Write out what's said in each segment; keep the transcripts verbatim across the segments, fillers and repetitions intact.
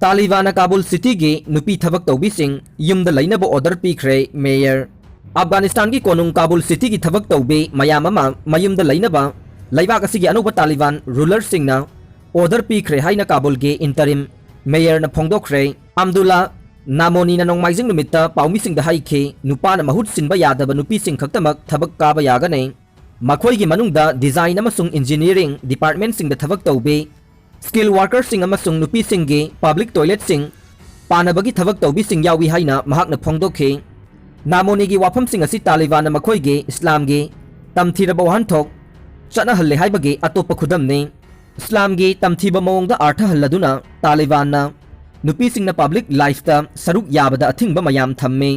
ꯇꯥꯂꯤꯕꯥꯟꯅ ꯀꯥꯕꯨꯜ ꯁꯤꯇꯤꯒꯤ ꯅꯨꯄꯤ ꯊꯕꯛ ꯇꯧꯕꯤꯁꯤꯡ ꯌꯨꯝꯗ ꯂꯩꯅꯕ ꯑꯣꯔꯗꯔ ꯄꯤꯈ꯭ꯔꯦ, ꯃꯦꯌꯔ꯫ ꯑꯐꯒꯥꯅꯤꯁꯇꯥꯟꯒꯤ ꯀꯣꯅꯨꯡ ꯀꯥꯕꯨꯜ ꯁꯤꯇꯤꯒꯤ ꯊꯕꯛ ꯇꯧꯕꯤ ꯃꯌꯥꯝ ꯑꯃ ꯃꯌꯨꯝꯗ ꯂꯩꯅꯕ ꯂꯩꯕꯥꯛ ꯑꯁꯤꯒꯤ ꯑꯅꯧꯕ ꯇꯥꯂꯤꯕꯥꯟ ꯔꯨꯂꯔꯁꯤꯡꯅ ꯑꯣꯔꯗꯔ ꯄꯤꯈ꯭ꯔꯦ ꯍꯥꯏꯅ ꯀꯥꯕꯨꯜꯒꯤ ꯏꯟꯇꯔꯤꯝ ꯃꯦꯌꯔꯅ ꯐꯣꯡꯗꯣꯛꯈ꯭ꯔꯦ꯫ ꯑꯝꯗꯨꯂꯥ ꯅꯥꯃꯣꯅꯤꯅ ꯅꯣꯡꯃꯥꯏꯖꯤꯡ ꯅꯨꯃꯤꯠꯇ ꯄꯥꯎꯃꯤꯁꯤꯡꯗ ꯍꯥꯏꯈꯤ, ꯅꯨꯄꯥꯅ ꯃꯍꯨꯠ ꯁꯤꯟꯕ ꯌꯥꯗꯕ ꯅꯨꯄꯤꯁꯤꯡ ꯈꯛꯇꯃꯛ ꯊꯕꯛ ꯀꯥꯕ ꯌꯥꯒꯅꯤ꯫ ꯃꯈꯣꯏꯒꯤ ꯃꯅꯨꯡꯗ ꯗꯤꯖꯥꯏꯟ ꯑꯃꯁꯨꯡ ꯏꯟꯖꯤꯅꯤꯌꯔꯤꯡ ꯗꯤꯄꯥꯔꯠꯃꯦꯟꯁꯤꯡꯗ ꯊꯕꯛ ꯇꯧꯕꯤ, ꯁ꯭ꯀꯤꯜ ꯋꯥꯔꯀꯔꯁꯤꯡ ꯑꯃꯁꯨꯡ ꯅꯨꯄꯤꯁꯤꯡꯒꯤ ꯄꯕ꯭ꯂꯤꯛ ꯇꯣꯏꯂꯦꯠꯁꯤꯡ ꯄꯥꯅꯕꯒꯤ ꯊꯕꯛ ꯇꯧꯕꯤꯁꯤꯡ ꯌꯥꯎꯏ ꯍꯥꯏꯅ ꯃꯍꯥꯛꯅ ꯐꯣꯡꯗꯣꯛꯈꯤ꯫ ꯅꯥꯃꯣꯅꯤꯒꯤ ꯋꯥꯐꯝꯁꯤꯡ ꯑꯁꯤ ꯇꯥꯂꯤꯕꯥꯟꯅ ꯃꯈꯣꯏꯒꯤ ꯏꯁꯂꯥꯝꯒꯤ ꯇꯝꯊꯤꯔꯕ ꯋꯥꯍꯟꯊꯣꯛ ꯆꯠꯅꯍꯜꯂꯦ ꯍꯥꯏꯕꯒꯤ ꯑꯇꯣꯞꯄ ꯈꯨꯗꯝꯅꯤ꯫ ꯏꯁꯂꯥꯝꯒꯤ ꯇꯝꯊꯤꯕ ꯃꯑꯣꯡꯗ ꯑꯥꯔꯊ ꯍꯜꯂꯗꯨꯅ ꯇꯥꯂꯤꯕꯥꯟꯅ ꯅꯨꯄꯤꯁꯤꯡꯅ ꯄꯕ꯭ꯂꯤꯛ ꯂꯥꯏꯐꯇ ꯁꯔꯨꯛ ꯌꯥꯕꯗ ꯑꯊꯤꯡꯕ ꯃꯌꯥꯝ ꯊꯝꯃꯤ꯫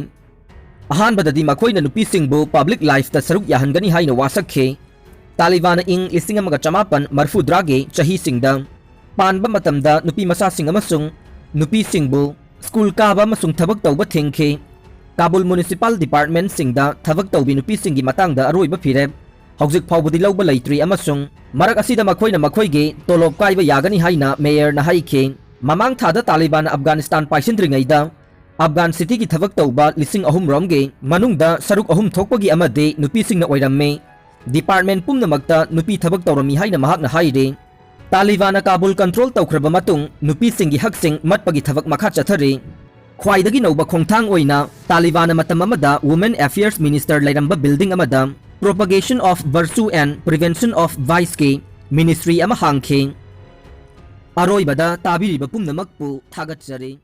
ꯑꯍꯥꯟꯕꯗꯗꯤ ꯃꯈꯣꯏꯅ ꯅꯨꯄꯤꯁꯤꯡꯕꯨ ꯄꯕ꯭ꯂꯤꯛ ꯂꯥꯏꯐꯇ ꯁꯔꯨꯛ ꯌꯥꯍꯟꯒꯅꯤ ꯍꯥꯏꯅ ꯋꯥꯁꯛꯈꯤ꯫ ꯇꯥꯂꯤꯕꯥꯟꯅ ꯏꯪ ꯂꯤꯁꯤꯡ ꯑꯃꯒ ꯆꯃꯥꯄꯟ ꯃꯔꯤꯐꯨꯇꯔꯥꯒꯤ ꯆꯍꯤꯁꯤꯡꯗ ꯄꯥꯟꯕ ꯃꯇꯝꯗ ꯅꯨꯄꯤ ꯃꯆꯥꯁꯤꯡ ꯑꯃꯁꯨꯡ ꯅꯨꯄꯤꯁꯤꯡꯕꯨ ꯁ꯭ꯀꯨꯜ ꯀꯥꯕ ꯑꯃꯁꯨꯡ ꯊꯕꯛ ꯇꯧꯕ ꯊꯤꯡꯈꯤ꯫ ꯀꯥꯕꯨꯜ ꯃ꯭ꯌꯨꯅꯤꯁꯤꯄꯥꯜ ꯗꯤꯄꯥꯔꯠꯃꯦꯟꯁꯤꯡꯗ ꯊꯕꯛ ꯇꯧꯕꯤ ꯅꯨꯄꯤꯁꯤꯡꯒꯤ ꯃꯇꯥꯡꯗ ꯑꯔꯣꯏꯕ ꯐꯤꯔꯦꯞ ꯍꯧꯖꯤꯛ ꯐꯥꯎꯕꯗꯤ ꯂꯧꯕ ꯂꯩꯇ꯭ꯔꯤ ꯑꯃꯁꯨꯡ ꯃꯔꯛ ꯑꯁꯤꯗ ꯃꯈꯣꯏꯅ ꯃꯈꯣꯏꯒꯤ ꯇꯣꯂꯣꯞ ꯀꯥꯏꯕ ꯌꯥꯒꯅꯤ ꯍꯥꯏꯅ ꯃꯦꯌꯔꯅ ꯍꯥꯏꯈꯤ꯫ ꯃꯃꯥꯡ ꯊꯥꯗ ꯇꯥꯂꯤꯕꯥꯟꯅ ꯑꯐꯒꯥꯅꯤꯁꯇꯥꯟ ꯄꯥꯏꯁꯤꯟꯗ꯭ꯔꯤꯉꯩꯗ ꯑꯐꯒꯥꯟ ꯁꯤꯇꯤꯒꯤ ꯊꯕꯛ ꯇꯧꯕ ꯂꯤꯁꯤꯡ ꯑꯍꯨꯝ ꯔꯣꯝꯒꯤ ꯃꯅꯨꯡꯗ ꯁꯔꯨꯛ ꯑꯍꯨꯝ ꯊꯣꯛꯄꯒꯤ ꯑꯃꯗꯤ ꯅꯨꯄꯤꯁꯤꯡꯅ ꯑꯣꯏꯔꯝꯃꯤ꯫ ꯗꯤꯄꯥꯔꯠꯃꯦꯟ ꯄꯨꯝꯅꯃꯛꯇ ꯅꯨꯄꯤ ꯊꯕꯛ ꯇꯧꯔꯝꯃꯤ ꯍꯥꯏꯅ ꯃꯍꯥꯛꯅ ꯍꯥꯏꯔꯤ꯫ ꯇꯥꯂꯤꯕꯥꯟꯅ ꯀꯥꯕꯨꯜ ꯀꯟꯇ꯭ꯔꯣꯜ ꯇꯧꯈ꯭ꯔꯕ ꯃꯇꯨꯡ ꯅꯨꯄꯤꯁꯤꯡꯒꯤ ꯍꯛꯁꯤꯡ ꯃꯠꯄꯒꯤ ꯊꯕꯛ ꯃꯈꯥ ꯆꯠꯊꯔꯤ꯫ ꯈ꯭ꯋꯥꯏꯗꯒꯤ ꯅꯧꯕ ꯈꯣꯡꯊꯥꯡ ꯑꯣꯏꯅ ꯇꯥꯂꯤꯕꯥꯟꯅ ꯃꯇꯝ ꯑꯃꯗ Women Affairs Minister ꯂꯩꯔꯝꯕ building ꯑꯃꯗ Propagation of Virtue and Prevention of Viceꯀꯤ ministry ꯑꯃ ꯍꯥꯡꯈꯤ꯫ ꯑꯔꯣꯏꯕꯗ ꯇꯥꯕꯤꯔꯤꯕ ꯄꯨꯝꯅꯃꯛꯄꯨ ꯊꯥꯒꯠꯆꯔꯤ꯫